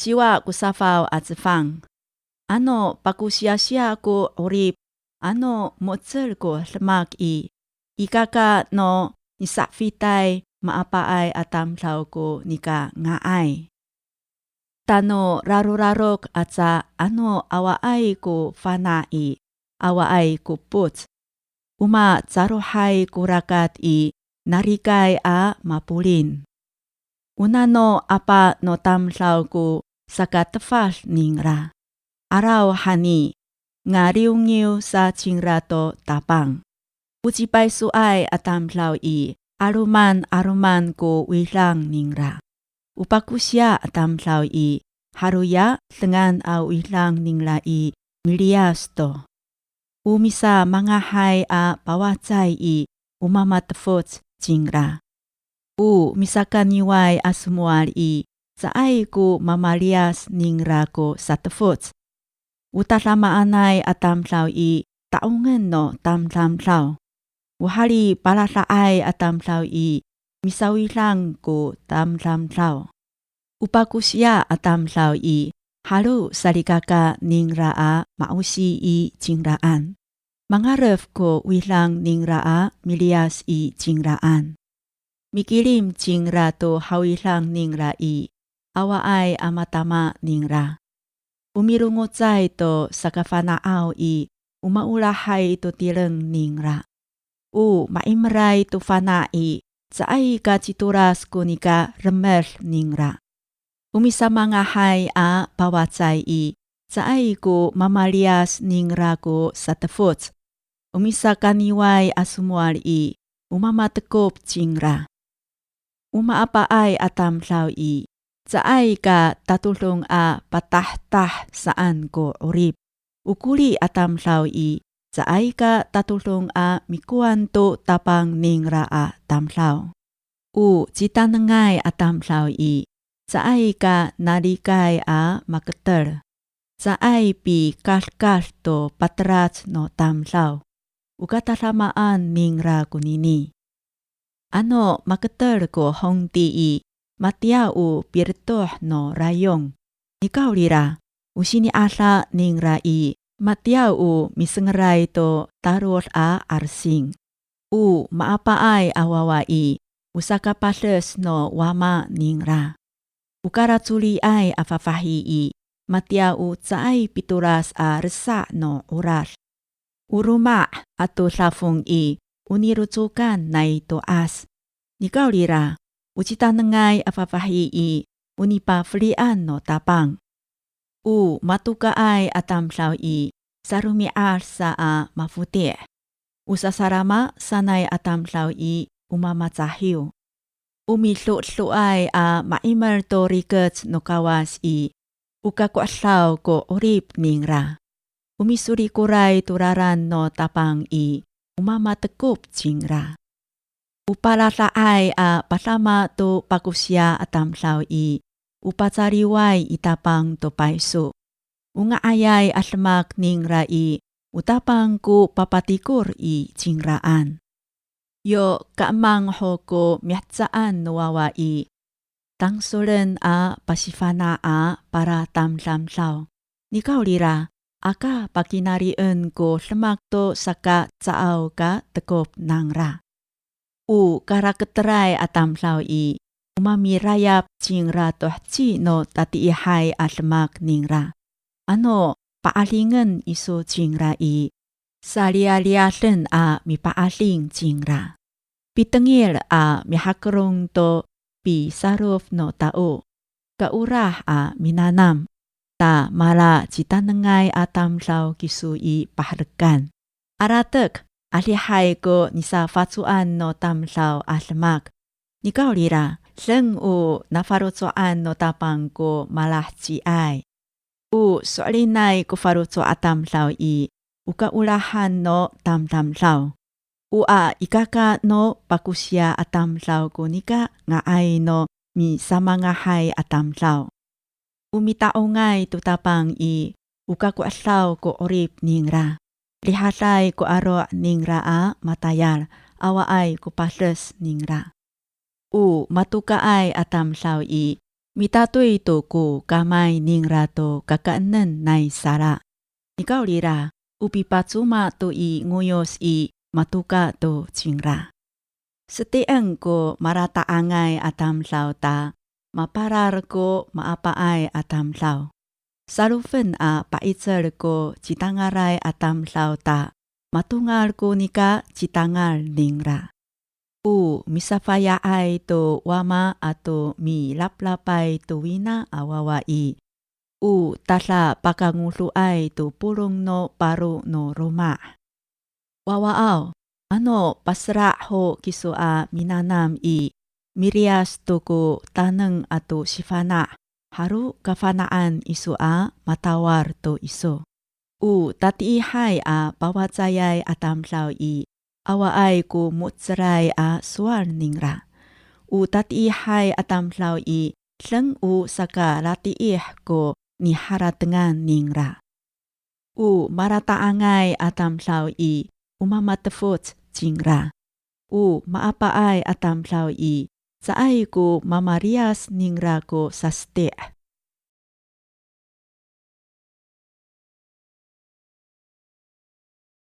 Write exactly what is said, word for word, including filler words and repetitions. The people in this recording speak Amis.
Ciwa ko safaw a cefang. Ano pakosiyasiya ko 'orip, ano mo^cel ko demak i, ikaka no nisafitay maapaay a tamdaw ko nika nga'ay. Tano rarorarok aca ano awaay ko fana' i, awaay ko epoc. O macarohay ko rakat i, narikay a mapolin. O nano apa no tamdaw ko sakatefad ningra. 'Arawhani, ngariwngiw sa cingra to Tapang. O cipaysoay a tamdaw i, 'aloman 'aloman ko widang ningra. O pakosiya a tamdaw i, haloya dengan a widang ningra i miliyas to. O misamangahay a pawacay i, o mamatefoc cingra. O misakaniway a somowal i, caay ko mamaliyas ningra ko satefoc. O tadamaanay a tamdaw i, ta'ongen no tamdamdaw. O halipalada'ay a tamdaw i, misawidang ko tamdamdaw. O pakosiya a tamdaw i, halo salikaka ningra a ma'osi i cingraan. Mangaref ko widang ningra a miliyas i cingraan. Mikilim cingra to hawidang ningra i, awaay a matama ningra. O milongocay to sakafana'aw i, o maolahay to tireng ningra. O ma'imeray to fana' i, caay ka citolas ko nika remed ningra. O misamangahay a pawacay i, caay ko mamaliyas ningra ko satefoc. O misakaniway a somowal i, o mamatekop cingra. O maapaay a tamdaw i, caay ka tatodong a patahtah saan ko 'orip. O koli a tamdaw i, caay ka tatodong a mikowan to Tapang ningra a tamdaw. O citanengay a tamdaw i, caay ka narikay a maketer. Caay pikadkad to patelac no tamdaw. O katadamaan ningra konini. Ano maketer ko hongti i, matiya o piretoh no rayong. Nikawrira, o sini'ada ningra i, matiya o misengeray to tarod a arsing. O maapaay a wawa i, o sakapades no wama ningra. O karacoliay a fafahi i, matiya o caay pitolas a resa' no 'orad. O loma' ato dafong i, o nirocokan nai to'as. Nikawrira, o citanengay a fafahi i, o nipafelian no Tapang. O matokaay a tamdaw i, saromi'ad sa a mafoti'. O sasalama sanay a tamdaw i, o mamacahiw. O mido'edoay a ma'imer to rikec no Kawas i, o kako'edaw ko 'orip ningra. O misorikoray to lalan no Tapang i, o mamatekop cingra. O palada'ay a padama to pakosiya a tamdaw i, o pacaliway i Tapang to payso. O nga'ayay a demak ningra i, o Tapang ko papatikor i cingraan. Yo kaemang ho ko mihecaan no wawa i, tangsolen a pasifana' a palatamdamdaw. Nikawrira, aka pakinalien ko demak to saka caaw ka tekop nangra. O karaketeray a tamdaw i, o mamirayap cingra to heci no tatiihay a demak ningra. Ano pa'adingen iso cingra i, saliyaliyaden a mipa'ading cingra. Pitengil a mihakelong to pisarof no tao, kaolah a minanam, ta mala citanengay a tamdaw kiso i paherekan. Alatek, adihay ko nisafacoan no tamdaw a demak. Nikawrira, deng o nafaloco'an no Tapang ko malaheciay. O so'elinay ko faloco' a tamdaw i, o kaolahan no tamdamdaw. O a ikaka no pakosiya a tamdaw ko nika nga'ay no misamangahay a tamdaw. O mita'ongay to Tapang i, o kako'edaw ko 'orip ningra. Rihaday ko aro' ningra a matayal, awaay ko pades ningra. O matokaay a tamdaw i, Mitatoy to ko kamay ningra to kakaenen nai sala. Nikawrira, o pipacoma to i ngoyos i matoka to cingra. Seti'en ko malata'angay a tamdaw ta, mapalal ko maapaay a tamdaw. Salofen a pa'icel ko citangalay a tamdaw ta, matongal ko nika citangal ningra. O misafaya'ay to wama ato milaplapay to wina a wawa i, o tadapakangodoay to polong no paro no loma'. Wawaaw, ano pasela' ho kiso a minanam i, miliyas to ko taneng ato sifana', halo kafana'an iso a matawal to iso. O tatiihay a pawacayay a tamdaw i, awaay ko mo^celay a sowal ningra. O tatiihay a tamdaw i, deng o sakalatiih ko niharatengan ningra. O malata'angay a tamdaw i, o mamatefoc cingra. O maapaay a tamdaw i, caay ko mamaliyas ningra ko saseti'.